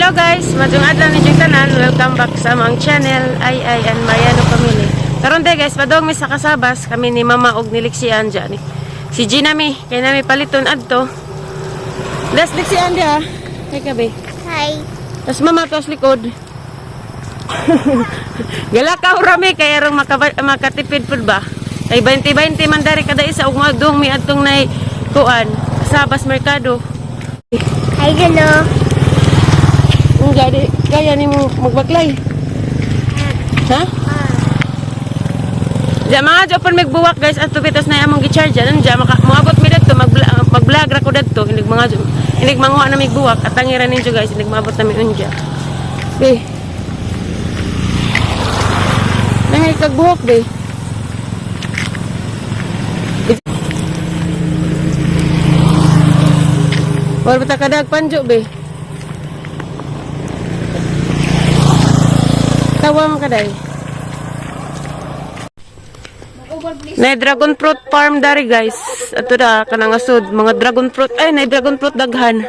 Hello guys, maayong adlaw ni tanan. Welcome back sa among channel, Ay Ay and Mariano Family. Karon day guys, padong mi sa Kasabas kami ni Mama og ni Lixian dyan. Si Gina mi, kay nami paliton adto. Das Lixian dia. Hi kabe. Hi. Tas Mama tos likod. Galakaw rami kay arong makatipid pud ba. Kay 20-20 man dari kada isa ug madung mi adtong nay kuan Kasabas Merkado. Hi, hello. Ang gadi kaya nimo magbaklay. Ha? Diya mga Japan magbuwak guys at tubitas na among gi-charge yan. Diya maka moabot mi dadto mag-vlog ra ko dadto inig mga inig manguha na mig buwak at tangira ninyo guys, inig moabot na mi unya. Be. Nangay kag buhok, be. Wala ba ta kadag panjo, be? Tawa mo kaday. Na dragon fruit farm dari guys. Ato da kanang asod mga dragon fruit, ay, na dragon fruit daghan.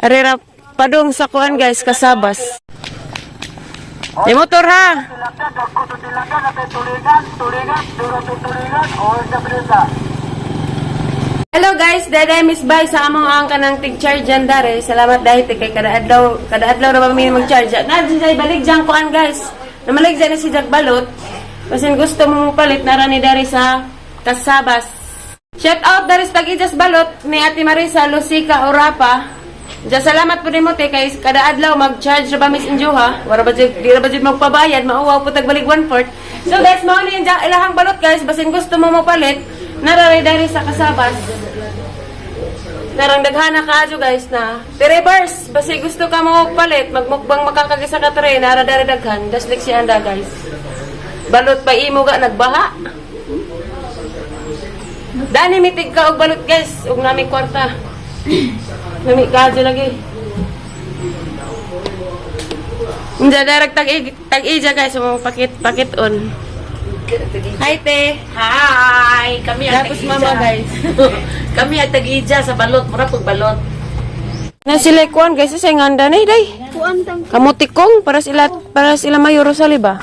Arera padong sa kuan guys, Kasabas. May motor ha. Hello guys, Dede Miss Bay sa among ang kanang tig charge dyan dare. Salamat dahil kay kada adlaw ra ba mi mag-charge. Na dyan balik dyan kuan guys. Namalig dyan na si Jack Balot. Basin gusto mo palit nara ni dare sa Kasabas. Shout out dare sa tag-ijas balot ni Ate Marisa Lucica Orapa. Diyan salamat po nimo te kay kada adlaw mag-charge ra ba Miss Injo ha. Wara ba jud, di ra ba jud magpabayad, mauwaw po tag balig 1/4. So guys, mao ni yung ilahang balot guys, basin gusto mo mopalit nara dare sa Kasabas. Narang daghana kaadyo guys na. Tiribers, basi gusto ka mo palit, magmukbang makakagisa ka tre, nara dare daghan. Daslik siya anda guys. Balot pa imo ga nagbaha. Dani mitig ka og balot guys, ug nami kwarta. Nami kaadyo lagi. Unja darag tag tag-ija guys, mo pakit pakit on. Hi te. Hi! Kami ang Tapos tag-ija. mama guys. Kami ang tag-ija sa balot. Mura pag balot. Na sila kuan guys, sa nganda ni day. Kuan tang. Kamutikong para sila mayor Rosali ba?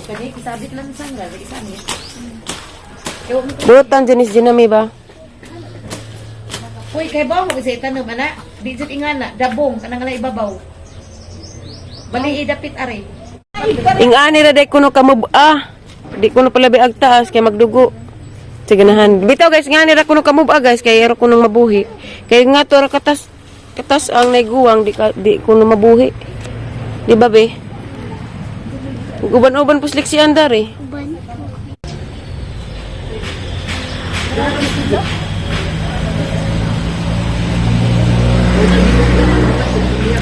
Okay, isabit lang sa nga. Isa niya. Butan Janice Jinami ba? Uy, kay ba mo kasi tanom ana? Di jud ingana, dabong kanang nga ibabaw. Bali idapit are. Ingani ra day kuno kamub-a. Di kuno palabi ag taas kay magdugo. Sige nahan. Bitaw guys, ngani ra kuno kamub-a guys kay ero kuno mabuhi. Kay nga to ra katas katas ang naiguwang di ka, di kuno mabuhi. Di ba be? Uban-uban puslik si andar eh. Uban.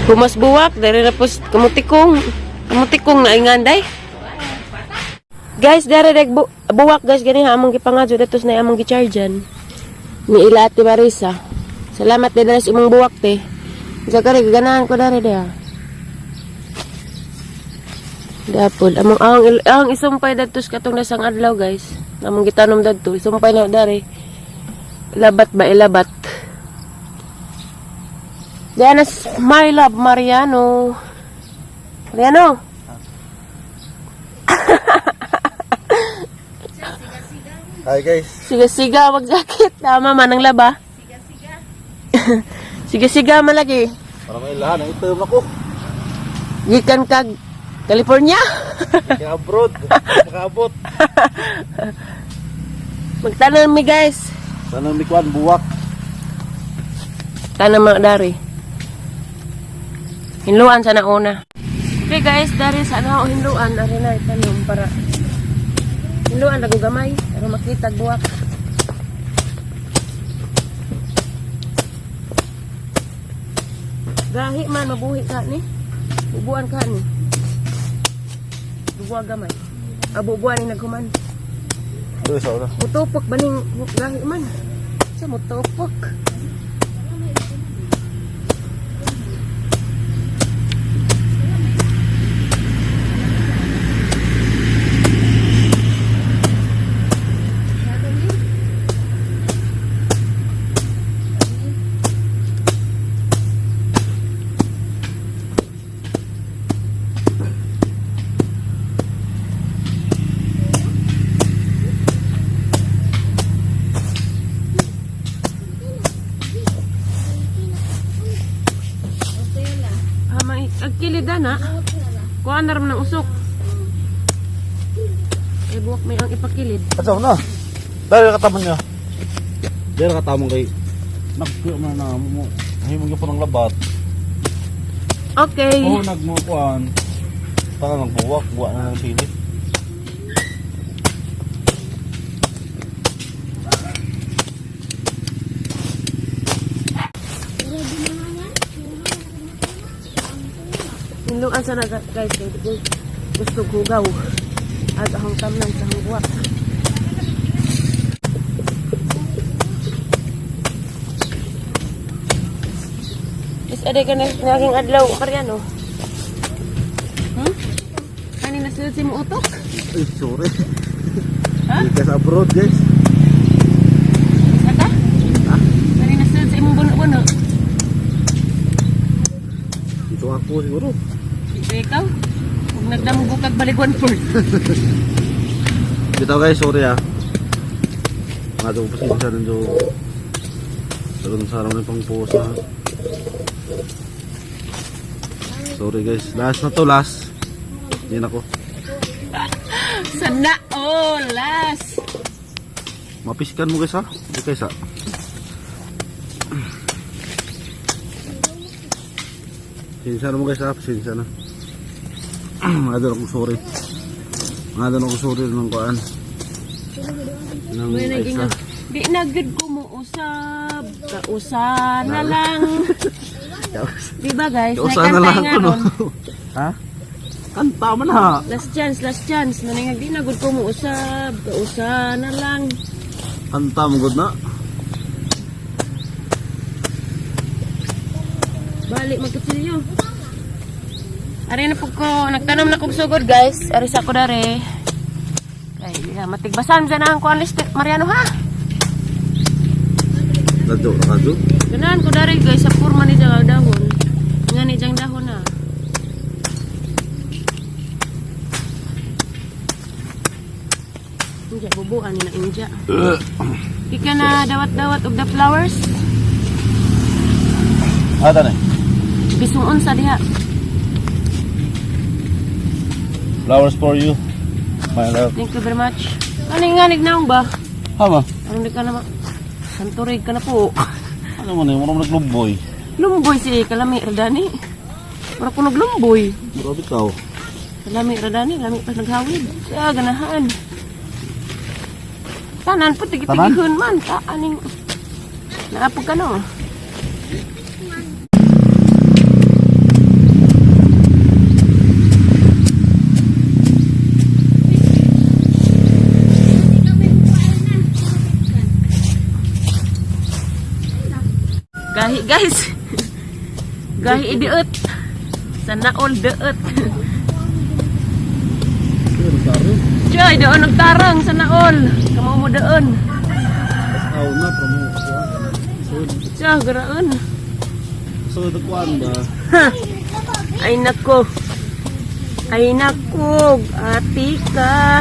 Humas buwak, dari na pos kamutikong. Kamutikong na inganday. Guys, dari deg buwak guys gani ha among gipangadyo datos na among gi-chargean. Ni ila Ate Marisa. Salamat din sa imong buwak te. Sa kare ganahan ko dari dia. Dapol among ang isumpay dadtos katong nasang adlaw guys. Among gitanom dadto, isumpay na dari. Labat ba ilabat. Diana, my love, Mariano. Mariano. Hi guys. Siga-siga, wag jacket. Tama man ang laba. Siga-siga. Siga-siga man lagi. Para may lahan ang itom ako. Gikan kag California. Kaya abroad, makaabot. Magtanom mi guys. Tanong ni Kwan buwak. Tanam mga dari. Hinluan sa nauna. Okay guys, dari sa ano hinluan ari na itanom para hinluan lago gamay para makita buwak. Gahi man mabuhi ka ni. Bubuan ka ni. Bubuan gamay. Abubuan ni naghuman. Ito sa una. Mutupok ba ning gahi man? Sa mutupok. Ang kilid na. Kuha na rin ng usok. Eh, buwak may ang ipakilid. Ato na. Dahil katamon niya. Dahil katamon kay nagkuya man na mo. Himong gyud po ng labat. Okay. Oo, nagmukuan. Taka nagbuwak, buwa na ng sili. Hinduan sana guys, kay ko gusto hugaw. At ahong tamnan sa ahong buwak. Is aday ka na naging adlaw Mariano. Ani nasulod si mo utok? Ay, sorry. Ha? Hindi ka sa abroad, guys. Isa ka? Ani nasulod sa imong buno-buno? Dito ako siguro. Dito ikaw? Kung nagdamgo kag balik 1/4. Dito guys, sorry ah. Mga ito pasensya rin do. Sarang sarang na pang pusa. Sorry guys, last na to, last. Hindi na ko. Sana all last. Mapiskan mo guys ha. Hindi guys ha. Pasensya na mo guys ha, pasensya na. Mga doon ako sorry. Mga doon ako sorry ng kuan. Ng Uy, naging isa. di na gud ko mo usab. Kausa na lang. Di ba guys? Kausa na May lang kanta nga ako no. nun. Ha? Kanta man ha. Last chance, last chance. Maningag di na gud ko mo usab. Kausa na lang. Kanta mo gud na. Balik magkutsilyo. Ari na po ko, nagtanom na kog sugod guys. Ari sa ko dare. Kay ya, matigbasan sa na ang kuan list Mariano ha. Lado, lado. Ganahan ko dare guys sa purma ni jang dahon. Nga ni jang dahon na. Inja bubuan ni na inja. Ika na dawat-dawat of the flowers. Ah, tani. Bisuon sa diha. Flowers for you. My love. Thank you very much. Ano nga nignaong ba? Hama. Anong di ka na ma... Santurig ka na po. Ano man eh, murag naglumboy. Lumboy si Kalami Radani. Mura ko naglumboy. Murag bitaw. Kalami Radani, lami pa naghawid. Siya, ganahan. Tanan po, tigi-tigihon man. Taaning... Naapog ka no. Gahi guys. Gahi idiot. Sana all deot. Joy, doon nagtarang sana all. Kamo mo doon. Aw na promo kuan. So, Siya, garaon. so kuan ba? Ay nako. Ay nako, ati ka.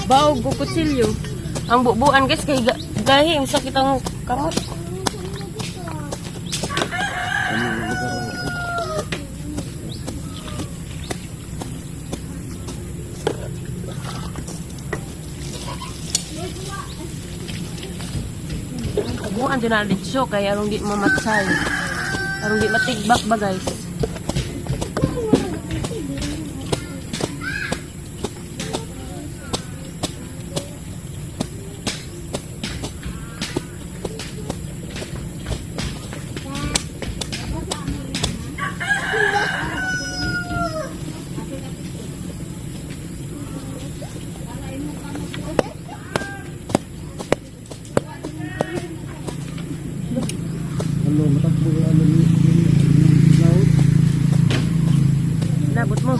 Baw go kutsilyo. Ang bubuan guys kay gahi ang sakit ang kamot. Bubuan dyan na dito kay arong di mamatsay. Arong di matigbak ba guys. Ano matagbo ano ni cloud. Labot mo.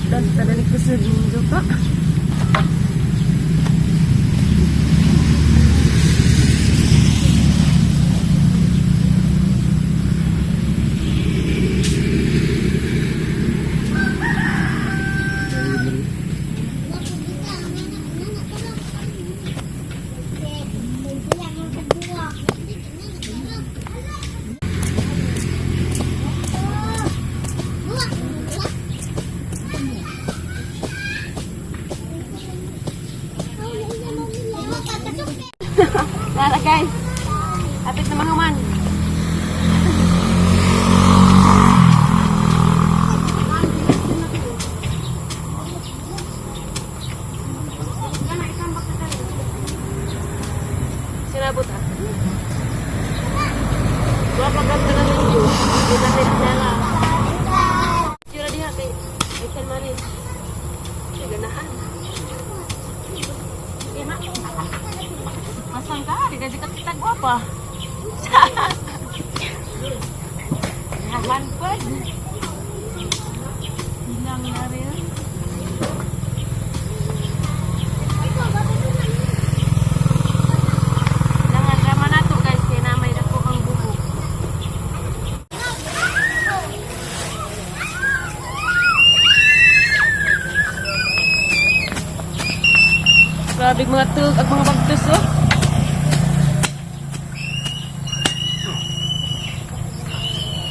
Dan tadani kusud ka. Kapaganda na ninyo. Hindi na rin nila. Sira diha kay Michael Maris. Kay ganahan. Sige, ma. Masang ka, di ka di ka kita gwapa. Ganahan pa. Hinang na rin. Langan raman nato guys, kay na may dako ang buhok. Grabe mga tug at mga bagtos oh.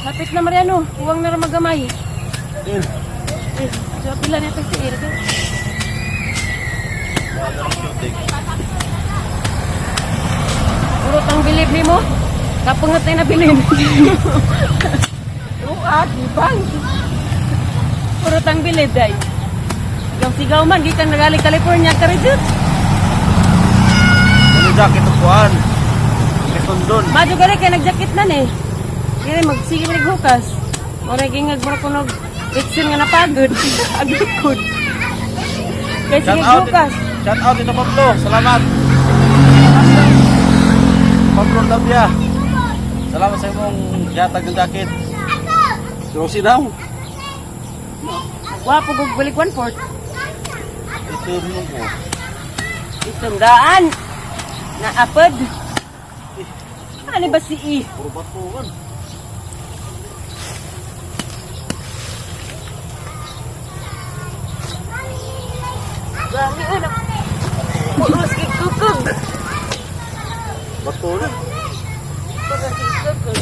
Hapit na Mariano, huwag na ra magamay. Il. Eh, so pila na ito si Erika. Puro tang bilib nimo. Kapag na tayo nabilin. Oo, di ba? Puro tang bilib, day. Sigaw sigaw man, gikan nagaling California ka rin dyan. Ano jacket o kuan? Kesondon. Madyo gali kay nagjakit na ni. Kaya magsige man hukas. Mura gingag mura kunog litsin nga napagod. Agikod. Kay sige Shout out. hukas. Shout out ito Pablo. Salamat. Pablo Tapia. Salamat sa imong yatag ng jacket. Susi daw. Wa po gug balik 1/4. Ito mo ko. Itong daan. Naapod. Ano ba si E? Puro batuan. Gami anak. Puros kay kukog. Bato na. Puros kay kukog.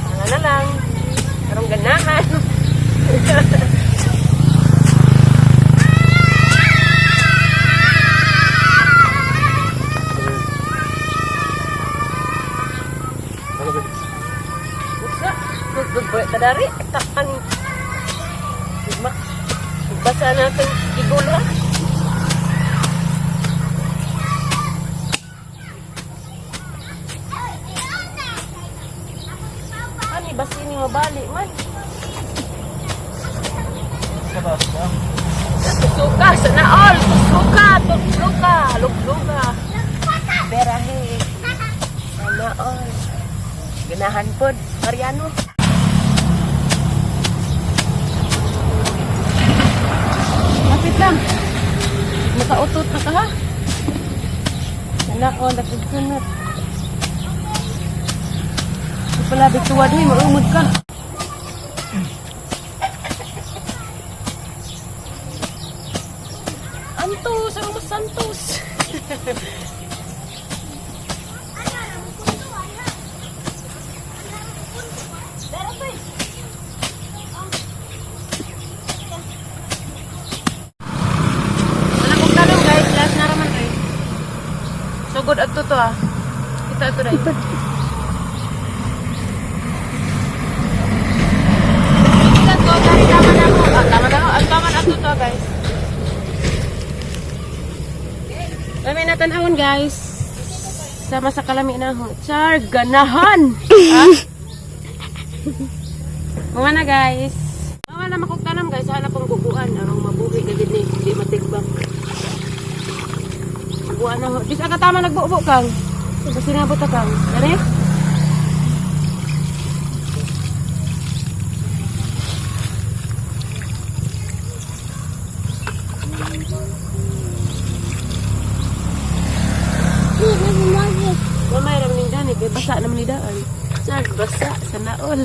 Ano na lang. Karong ganahan. Usa, kukog ba tadari? Takan. Mak. Basa natin igula. Ani basi ni mabali man. Sa taas ba? Tusuka sana all, tusuka, tusuka, lugluga. Berahe. Sana all. Ganahan pod, Mariano. Lapit lang. Makautot na ka ha. Sana all, nagsunod. Di pala bituwad ni, maumod ka. Antos! Ano ba Santos? Wala kong talong guys, last na raman rin. So good at to ah. Kita ito rin. Kita to, dari tama na ako. Ah, tama na ako. Ang tama na to to guys. Kami natanawon guys. Sama sa kalami na ho. Char, ganahan! Ha? Mga na guys. Mga na makugtanam guys. Sana pong bubuan. Arong mabuhi na gid ni. Hindi matigbak. Bubuan na ho. Dis ang katama nagbubo kang. Basta nabot ta kang. Dali? Mamay raman ning dani kay basa naman ni daan. Char, basa sa naol.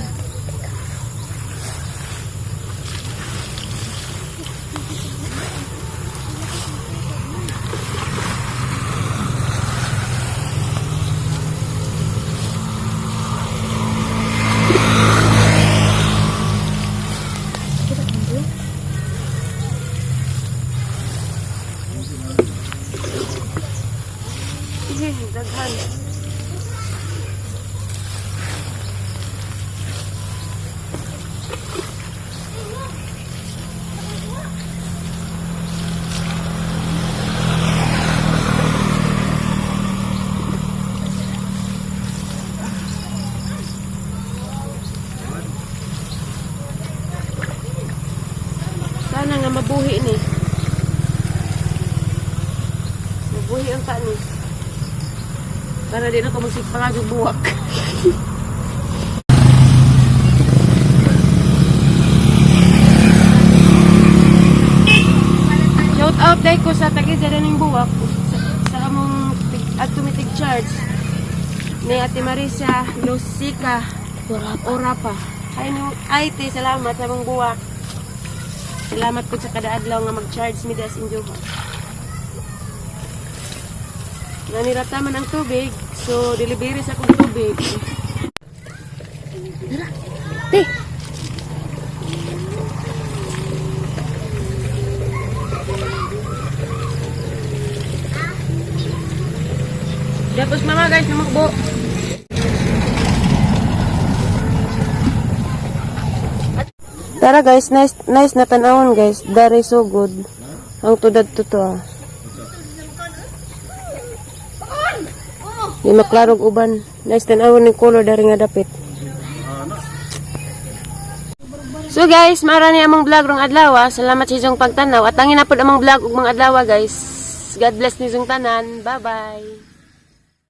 Sige, daghan. mabuhi ni. Mabuhi ang ni. Para di na ko magsigpangag og buwak. Shout out dai ko sa tagi sa ning buwak sa among at tumitig charge ni Ate Marisa Lucica Orapa. Ay, no, ay te, salamat sa among buwak. Salamat po sa kada adlaw nga mag-charge mi das inyo. Nanirata man ang tubig, so delivery sa akong tubig. Te. Tapos mama guys, namakbo. Tara guys, nice nice na tanawon guys. Dari so good. Ang tudad to to ah. Di maklarog uban. Nice tanawon ni color dari nga dapit. So guys, mara ni among vlog rong adlaw. Ah. Salamat sa inyong pagtanaw. At tangin na pod among vlog ug mga adlaw guys. God bless ni tanan. Bye-bye.